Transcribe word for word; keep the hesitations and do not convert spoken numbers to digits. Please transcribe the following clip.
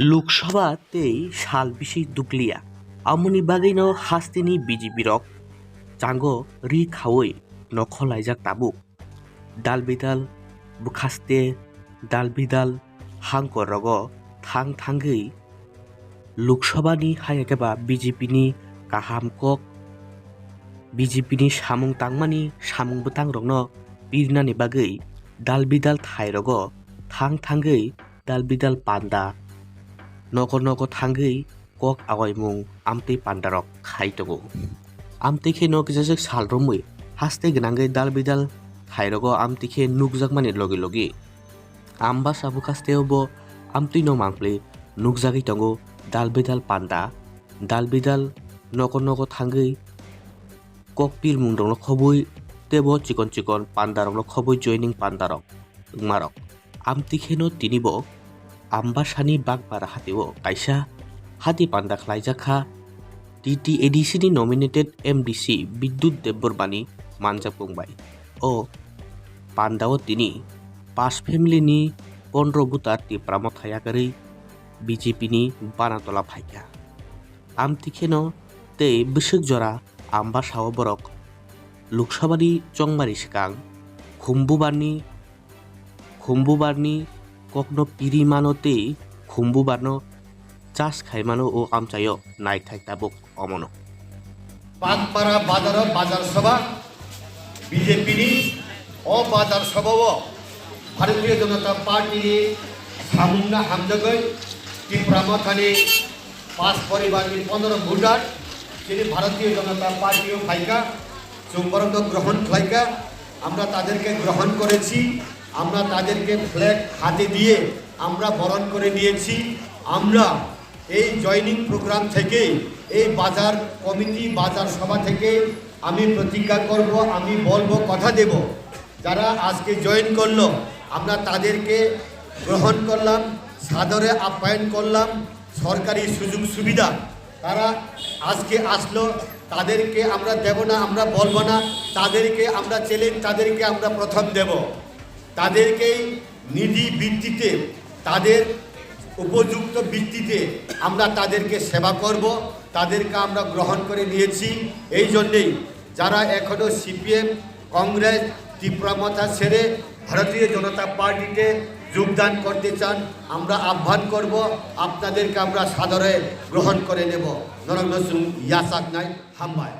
Lok Sabha tei sal bisi dukliya, amoni bagwino hasteni B J P rok chango ri khaui nokho laijak tabuk. Dal bidal bwkhaste, dal bidal hangkor rogo thang thangwi Lok Sabha ni haya khe ba B J P ni kaham kok, B J P ni samung tangmani samung bwtang rokno pirnani bagwi dal bidal thai rogo thang thangwi dal bidal panda nogo nogo thangwi kok awaimung amtwi pandarok khai tongo. Amtwi kheno kisajak sal romwi haste gwnangwi dal bidal thairogo amtwi khe nukjakmani logi logi Ambasa bwkhasteo bo amtwino mangpli nukjagwi tongo dal bidal panda, dal bidal nogo nogo thangwi kok pirmung rokno khobwi teibo chikon chikon panda rokno khobwi joining panda rok wngmarok. Amtwi kheno tini bo Ambasani Bakpara hatio kaisa hati panda khlaijak kha T T A D C ni nominated M D C Bidyut Debbarmani manjak bung bai. O pandao tini pas family ni pondro butar Tipra Motha yakarwi B J P ni bana tola phaikha. Amtwi kheno tei bwswk jora Ambasao borok Lok Sabha ni chongmari swkang khumbubarni, khumbubarni kokno piri mano tei khumbubarno chas khai mano o amchaio naithai tabuk omono. Bagpara bazaro bazar sabha B J P ni o bazar sabha o Bharatiya Janata Party ni samungna hamjagwi Tipra Mothani pas poribar ni pondro voter chini Bharatiya Janata Party o phaikha, chwng borokno grohon khlaikha, আমরা তাদেরকে গ্রহণ করেছি, আমরা তাদেরকে ফ্ল্যাগ হাতে দিয়ে আমরা বরণ করে নিয়েছি। আমরা এই জয়েনিং প্রোগ্রাম থেকে, এই বাজার কমিটি, বাজার সভা থেকে আমি প্রতিজ্ঞা করব, আমি বলবো, কথা দেব, যারা আজকে জয়েন করলো, আমরা তাদেরকে গ্রহণ করলাম, সাদরে আপ্যায়ন করলাম, সরকারি সুযোগ সুবিধা, তারা আজকে আসলো, তাদেরকে আমরা দেব না, আমরা বলবো না, তাদেরকে আমরা চ্যালেঞ্জ, তাদেরকে আমরা প্রথম দেব। তাদেরকেই নিধি ভিত্তিতে, তাদের উপযুক্ত ভিত্তিতে আমরা তাদেরকে সেবা করব, তাদেরকে আমরা গ্রহণ করে নিয়েছি। এই জন্যেই যারা এখনো সিপিএম, কংগ্রেস, তিপ্রা মথা ছেড়ে ভারতীয় জনতা পার্টিতে যোগদান করতে চান, আমরা আহ্বান করব, আপনাদেরকে আমরা সাদরে গ্রহণ করে নেব। নরক নসুং ইয়াসাক নাই হামবায়।